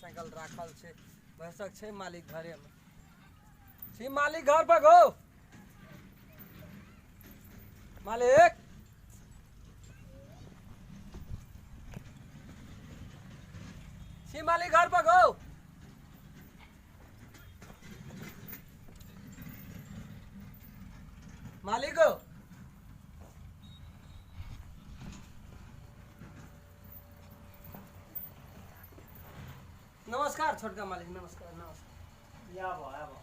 Motorcycle राखल छै, भैंसक छै मालिक घरेमे। छी मालिक घर पर गो मालिक? छी मालिक घर पर गो? मालिक गो? नमस्कार छोटका मालिक, नमस्कार नमस्कार। आबो आबो।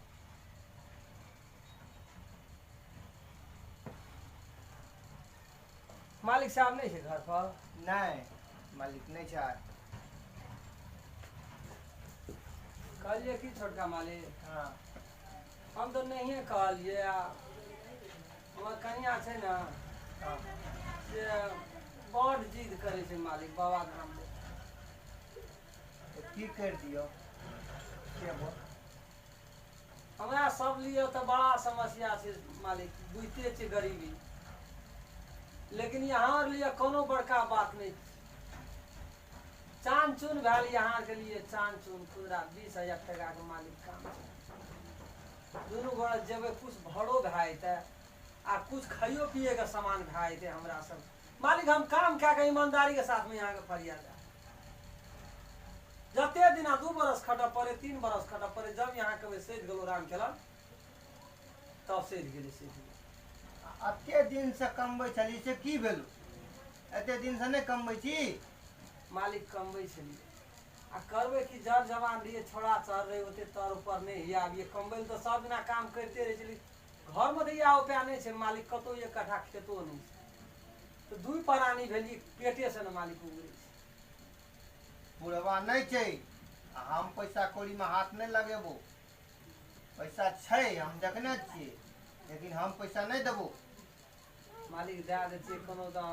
मालिक साहब नहीं छै घर पर? नहीं मालिक नहीं छै। कहलिए की छोटका मालिक? हाँ। हम तो नहिए कहलिए, हमर कनिया छै ने। हाँ। से बड़ जिद करै छै मालिक बाबा धाम ले। तो की कर दियो के बोल? हमरा सब लिए तो बड़ा समस्या छै मालिक, बुझते छै गरीबी, लेकिन यहाँ लिए कोनो बड़का बात नहीं। चान चून भेल यहाँ के लिए, चान चून खुदरा 20,000 टका के मालिक काम छै। दुनू गोरा जेबै, कुछ भरो भए जेतै आ कुछ खाइयो पिए के सामान भए जेतै हमरा सब। मालिक हम काम कए के ईमानदारी के साथ में यहाँ के फरिया जाए। जते दिना 2 बरस खटऽ पड़े, 3 बरस खटऽ पड़े, जब यहाँ के सधि गेलो राम खेलन तब सधि गेलै, सधि गेलै। एते दिन से कमबै छली से की भेलो? एते दिन से नहीं कमबै छी? मालिक कमबै छलियै आ करबै कि, जर जवान रहियै, छोड़ा चढ़ रहे ओते तर ऊपर नहि हिया आबियै। कमबै लए तऽ सब दिना काम करिते रहै छलियै। घरमे तऽ इएह उपाय नहि छै मालिक, कतहु 1 कट्ठा खेतो नहि छै, तऽ 2 प्राणी भेलियै, पेटेसँ ने मालिक उगरै छै। बुढ़वा नहीं छै आ हम पैसा कौड़ी में हाथ नहीं लगेबो। पैसा छै हम देखने छियै, लेकिन हम पैसा नहीं देबो। मालिक दए दै छियै कोनो तऽ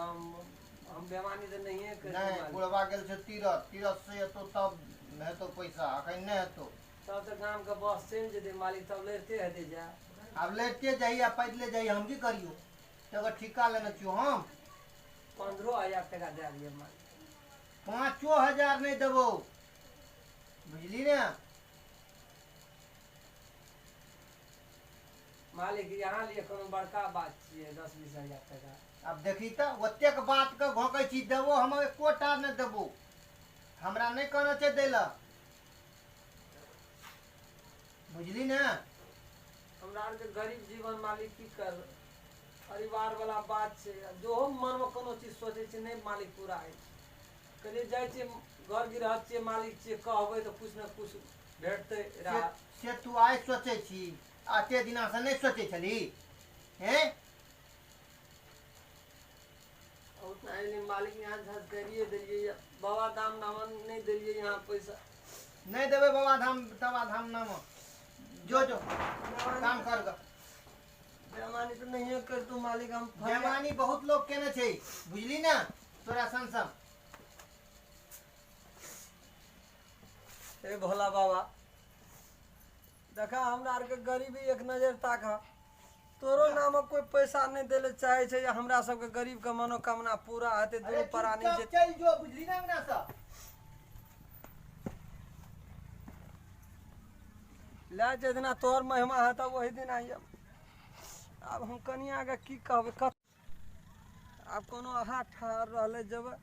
हम बेमानी तऽ नहिए करै। नहीं, बुढ़वा गेल छै तीरथ, तीरथ से एतो तब हेतो पैसा, अखन नहीं हेतो। तब तऽ गामके बस चलि जेतै मालिक, तब लड़िते हेतै जाय। आब लड़िते जाइए आ पैदले जाइए, हम की करियो? तकर ठिका लेने छियो हम। 15,000 टका दए दियै मालिक। 5,000 नहीं देबो, बुझली ने? मालिक यहाँ लिए कोनो बड़का बात छियै 10-20 हजार टका। अब देखी तऽ ओतेक बात के घोकै छी, देबो हम एकोटा नहीं देबो। हमरा नहीं कहना छै दै लए, बुझली ने? हमरा आरके गरीब जीवन मालिक की कर, परिवार वाला बात छै। जो हम मनमे कोनो चीज सोचै छियै नहि मालिक पूरा होइ छै। कहलियै जाइ छियै घर गृहस्थ छियै मालिक छियै, कहबै तऽ कुछ ने कुछ भेटतै राहत। से तू आइ सोचै छी, एते दिना से नहीं सोचै छली? हैं? उतना मालिक यहाँ झसकरिए देलियै, बाबा धाम नाम नहीं देलियै यहाँ पैसा। नहीं देबै बाबा धाम तबा धाम नाम। जो जो काम कर ग। बेमानी तऽ नहिए करतू मालिक। हम बेमानी बहुत लोग केने छै, बुझली ने? तोरा सन सन। हे भोला बाबा देखा हमरा आरके गरीबी एक नजर ताक, तोरो नामक कोई पैसा नहीं देले चाहे छै। हमरा सबके गरीब के मनोकामना पूरा हेतै दुनू प्राणी जे चल जो, बुझली ना? अंगना से ले जे दिना तोहर महिमा हेतौ वही दिन आइब। आब हम कनिया के की कहबै? आब कोनो अहाँ ठहर रहलै जेबै,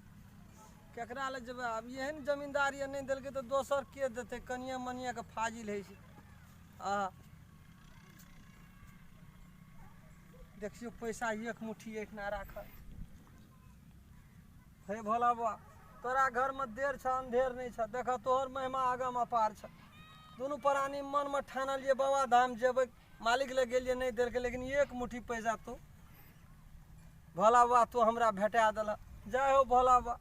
केकरा लए जेबै? आब एहन जमींदारी नहि देलकै तऽ दोसर के देतै? कनिया मनिया के फाजिल होइ छै। आ देखियौ पैसा 1 मुट्ठी एहिठिना राखल। हे भोला बाबा तोरा घरमे देर छ अंधेर नहीं छ, देख तोहर महिमा आगम अपार छ। दुनू प्राणी मनमे ठानलियै बाबा धाम जेबै, मालिक लग गेलियै नहीं देलकै, लेकिन 1 मुट्ठी पैसा तू भोला बाबा तू हमरा भेटा देलह। जय हो भोला बाबा।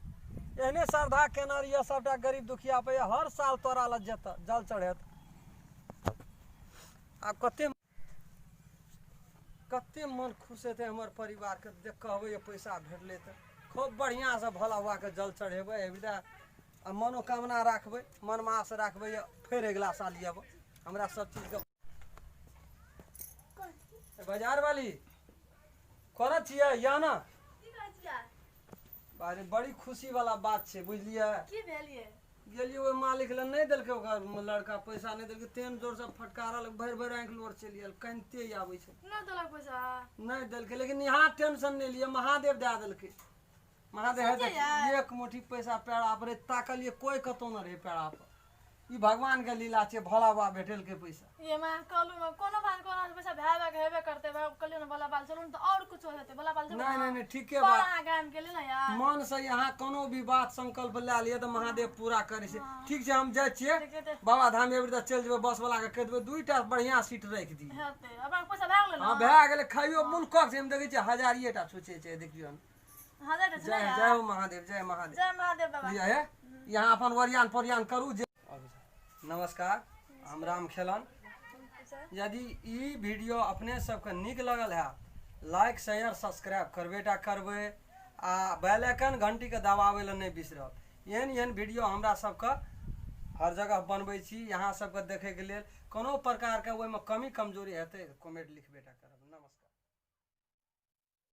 एहने श्रद्धा केने रहियै सबटा गरीब दुखिया पे, हर साल तोरा लग जेतऽ जल चढ़ेत। आब कते कते मन खुश हेतै हमर परिवारके देख कहबै पैसा भेटलै तऽ खूब बढ़िआँसँ भोला बाबाके जल चढ़ेबै एहिबेरा आ मनोकामना राखबै, मनमास राखबै, फेर अगिला साल अयबै। हमरा सब चीजके बाजार वाली कोना छियै या ना? अरे बड़ी खुशी वाला बात छै, बुझलियै? की भेलियै? गेलियै ओहि मालिक लग, नहि देलकै ओकर लड़का पैसा नहि देलकै, तेहन जोरसँ फटकारल भरि भरि आँखि लोर चलि गेल, कनिते आबै छै। नहि देलक पैसा? नहि देलकै, लेकिन यहाँ टेंशन नहि लिअ, महादेव दए देलकै। महादेव सोचै यार। एक मुट्ठी पैसा पेड़ा पर रहै, ताकलियै कोइ कतौ नहि रहै पेड़ा पर। ई भगवान के लीला छै, भोला बाबा भेटलकै पैसा। ये मैं कहलू ना कोनो बात कोनो पैसा भए भए के हेबे करते, कहलियो ना भोला बाबा चलू ने तऽ और कुछो हेतै, भोला बाबा चलू नहि ना। नहि नहि, ठीके पर बात। अहाँ गाम गेली ना यार। मन से यहाँ कोनो भी बात संकल्प लए लिअ तऽ महादेव पूरा करै छै। ठीक छै, हम जाइ छियै ठीके छै। बाबा धाम, एबरी तऽ चलि जेबै, बस वाला के कहि देबै 2टा बढ़िया सीट राखि दियै। हेतै, अपन पैसा भए गेलै हँ ना? भए गेलै, खाइयो मुल्कक छै, हम देखै छियै हजारिये टा सोचै छै, देखियौ। हजार टा छै ना जय यार? जय हो महादेव, जय महादेव। जय महादेव बाबा। लिअ हे, यहाँ अपन ओरियान पोरियान करू जे। नमस्कार, हम राम खेलन। यदि ई वीडियो अपने सबके नीक लगल है, लाइक शेयर सब्सक्राइब करबे टा करबै आ बेल आइकन घंटीके दबाबै लए नहि बिसरब। एहन एहन वीडियो हमरा सबके हर जगह बनबै छी यहाँ सबके देखैके लेल। कोनो प्रकारके ओहिमे कमी कमजोरी हेतै कमेंट लिखबे टा करब। नमस्कार।